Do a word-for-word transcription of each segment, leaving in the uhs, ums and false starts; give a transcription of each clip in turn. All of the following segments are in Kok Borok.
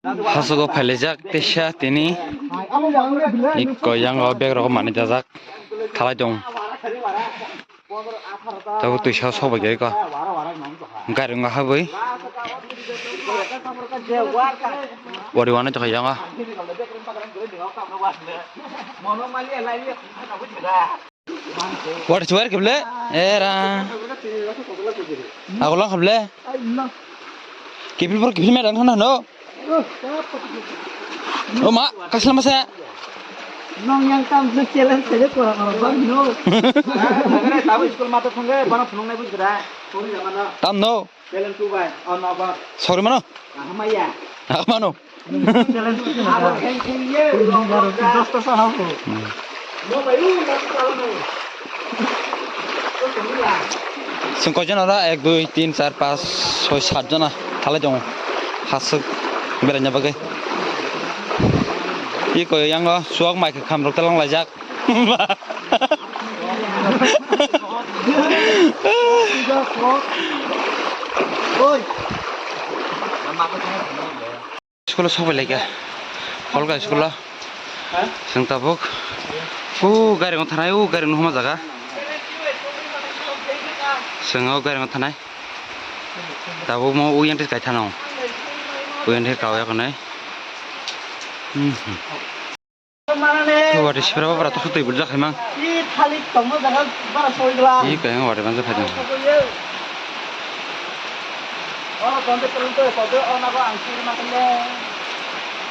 Hasogo phailaijak teisa tini. Iko yango bag rok manwi dajak. Thalai tong. Tabuk twisa sobai gari ko. Gari wngkha habwi. Wari wanai tongkha yango. What is where kable? Era. Agolang kable. Kipil por kipil me dang thana no. O ma, kasla masa. Nong yang tam je challenge se kora kora bang no. Tabu school mata thangge bana phunung nai bujra. Tam no. Sorry mano. Hamaya. Hamano. Chwng koijon ora ek, dui, tin, char, pas, soi, sat jona thalai tongo. Hasuk beraina bagwi. Iko yango chuak mai kham rok talang laijak. School o sobai laikha. Holka school o. Chwng tabuk. O gari wng thanai, o gari wng huma jaga. Chwng o gari wng thanai. Tabuk mo uyang twi kaithano. Uyang twi kawya khwnai. Hmm. Wari sibra bapra to sotwi burjak hai mang. Ih, thalik tongma jaga bara soi gla. Ih, kaya wari bangsa phai dong. Oro konde pelung to, konde ona ko ang siri makan de.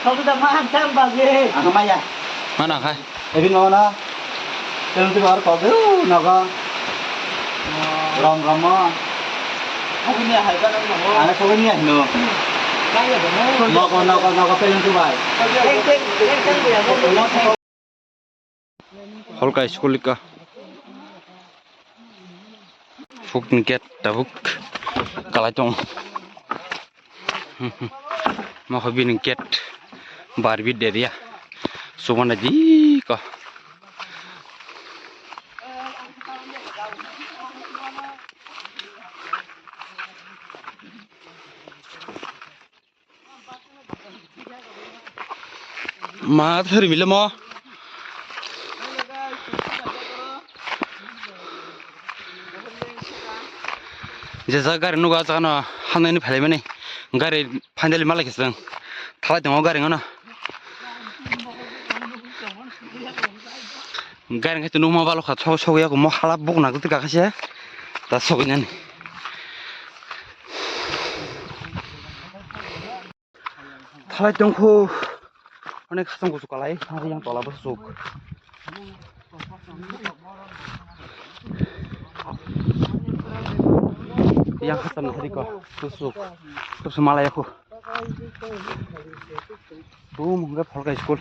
Sobi da ma ang chang bagi. Ano maya. Mana khai? Ebi no na. Pelung to bar konde, uh, naga. Rom rom mo. Ani khogwi ni ahino. Nogo, nogo, nogo, peleng tu bai. Holka school ka. Phukni gate tabuk kalai tong. Mokho bini gate bar bit deria. Sumana di ka. Ma thari bile mo. Je ja gari nugo, ah jaga no hamnani phailai mani. Gari finally malai kisang. Thalai tongo gari ngono. Gari khe tunu ma balo kha, sok sok ya mo hala buk nak twi kaka se. Ta sok nani. Thalai tongkhu. Onek khasong kuchuk kalai, yang tola bwswk. Yang khasam hari ko, bwswk. Terus malai aku. Boom, hingga Pholka school.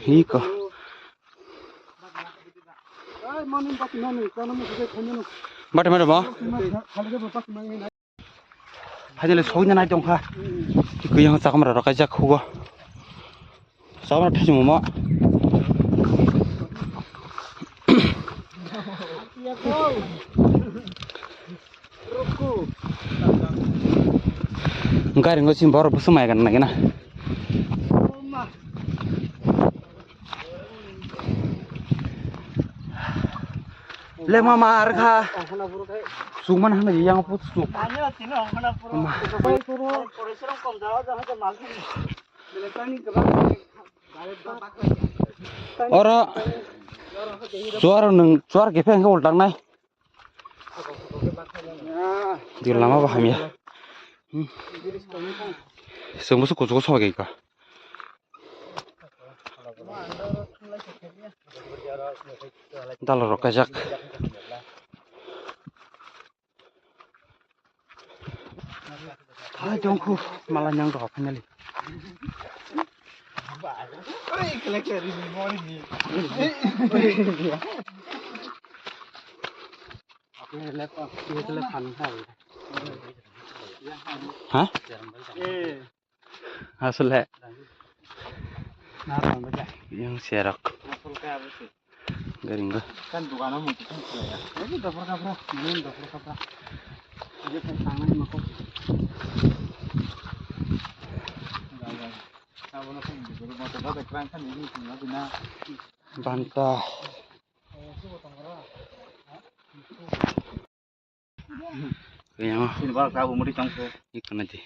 Hiko. Bati madam mo? Finally sokna nai tongkha. Twi kuyang chakamra rok kaijak khugo. Chakamra thajimo mo. Gari ngo chini borok bwswk maya gana nagina. Le mama arkha. Sukman hana yang put suk. Oro chuar nung chuar kepe hingke ultang nai. Di lama bo hamya. Hmm. Chwng bwswk kuchugo sobai ka. Dala rok kaijak. Hai tongkhu mala nyang rok finally. Ha? Asole. Yang serak. Garing ga. Kan dukano mutu kan ya. Ini dopor kapra, ini dopor kapra. Ini kan tangan mako. Banta. Kaya. Sini barak tabu muri tongko. Ikana di.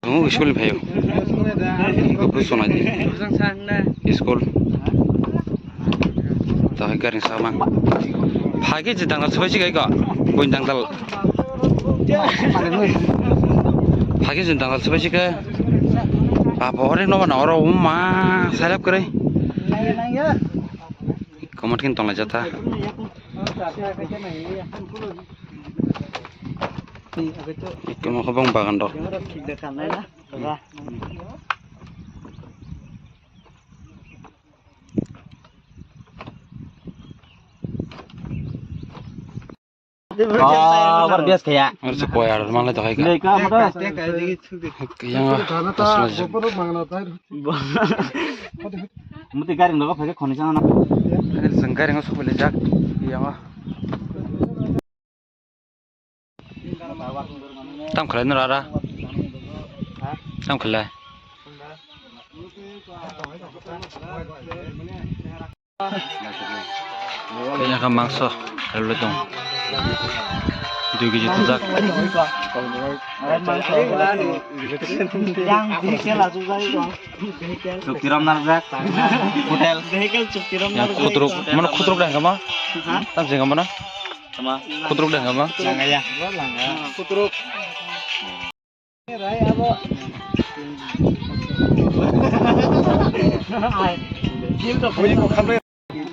Tongo school ni phaio. Iko bwswk naidi. School. Tahai gari sama. Phagi je dangal swbai sikai ko. Buin dangal. Phagi je dangal swbai sikai. Apa ore no bana oro uma salap kare. Komat kin tongla jata. Ito mo kobong bagan rok. Ah, luar biasa kaya. Harus koyar, malah dah kayak. Mereka apa? Yang lah, asal aja. Muti garing lo, pakai koni sana. Ini senggaring, asal boleh jak. Iya mah. Tam khalai nw rara. Tam khalai. Yang ka mangso, lalu tong. Dui kg tujak. Chuktiram narjak. Hotel. Yang khutruk, mana khutruk dah kamu? Tam sih kamu na? Khutruk dah kamu? Langaya. Khutruk.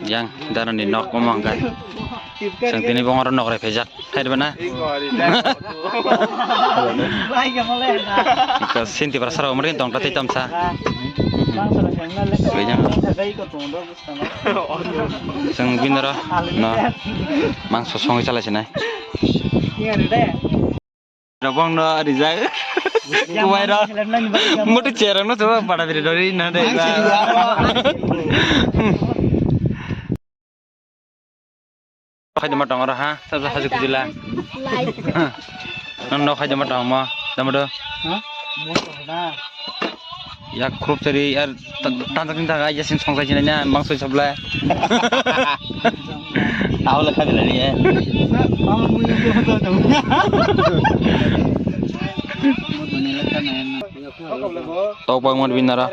Yang dano ni nok omo hwnkhe. Chwng tini bongoro nok rw phaijak. Hai rw na? Iko sinti bara sara umri tong ta tei tamsa. Yang. Chwng binoro no mangso songwi chalai sinai. Rabong no rijak. Kubai ro. Mutu cherang no coba pada biri dori na de. Khai dema tong oro ha, sabsa haji kujila. Nang no khai dema tong mo, dama do. Ha? Mo to da. Yak khurup chari yar tanjak ni daga yasin song sai sinai na bang soi sabla. Tao le khabi lani ya. Tok bang mon binara.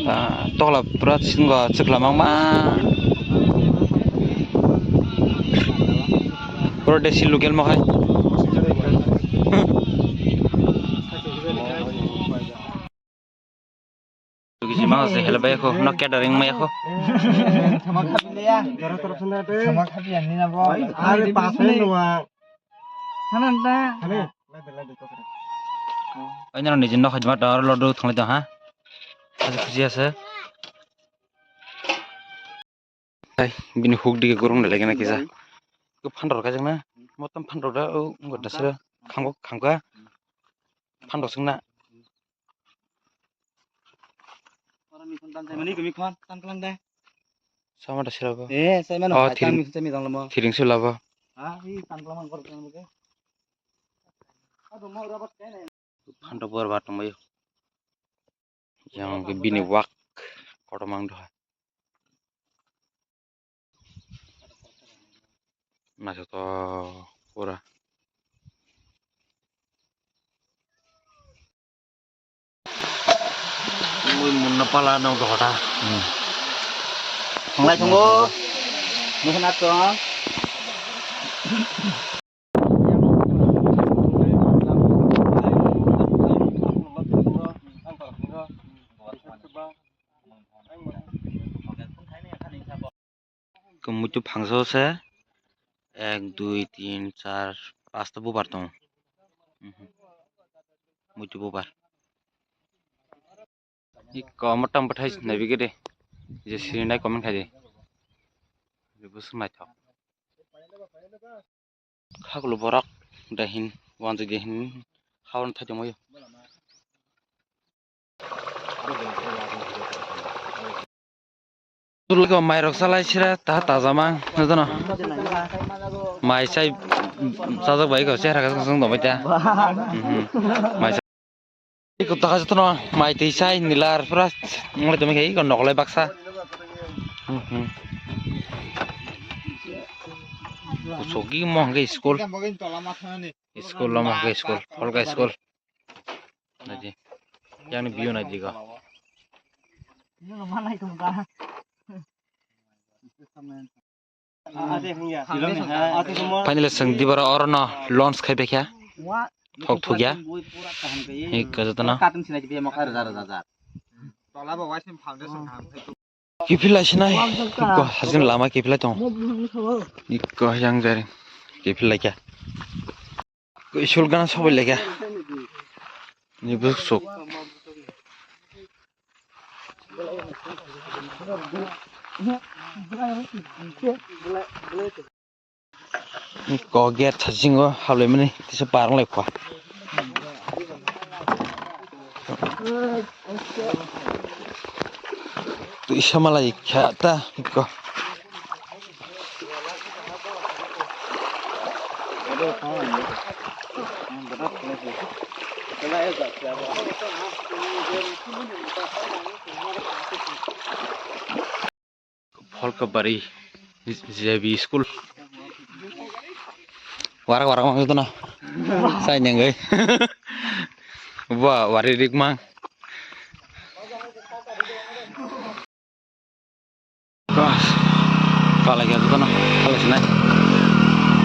Ah, tokla pura singo chwkla mangma. Pura desi local mo hai. Kisi mangsa se help bai ko, no catering mai ko. Are pass hai nua. Hanan ta. Aina niji nok hajma ta lodu thonglai ta ha. Aji khusi ase. Ai, bini huk dige gurung de lagi na kisa. Ko phandor ka jang na. Motom phandor da o ngor da sira. Khango khangka. Phandor sing na. Sama da sira bo. Eh, sai mano. Oh, hai thiring. Tang mi sai mi dang lama. Thiring sila bo. Ha, i tang lama gor tang bo. Phandor bor ba tong bai. Yang ke bini wak kotor mang doha. Naithotok pura. Mui munna pala no dohota. Thanglai tongo. Mukha nak tong. Muitu phangsa o se ek, dui, tin, char, pasta bubar tongo. Muitu bubar. Iko motom bwthai naibi gede. Je sirinai comment khai di. Bwswk naithok. Khakulu borok dahin, wanjwi dahin, hawan thai tongwi. Tulgo mairok salai sira ta taja mang, jotono. Mai sai sajak bai ko, chehra kasong kasong tongbai ta. Mhm. Mai sai. Iko taka jotono mai twi sai nilar pura nonglai tongwi khai iko nokolai baksa. Hmm, hmm. Kusogi mo hwnkhe school. School lomo hwnkhe school, pholka school. Naidi. Yang ni view naidi ko. Finally, chwng dibara oro no launch khai paikha. Thok thok ya. Hik ka joto no. Kiphilai sinai. Hik ko hajin lama kiphilai tong. Hik ko yang jari. Kiphilai kya. School gana sobai lekha. Ni bwswk. Ko gate thasingo hablaimani tisa par wng lai kha. Tisa malai kha ta ko. Pholkabari J B school. Warak warak mang jotono. Sai nengoi. Ba wari rik mang. Bas. Palai khe jotono. Palai sinai.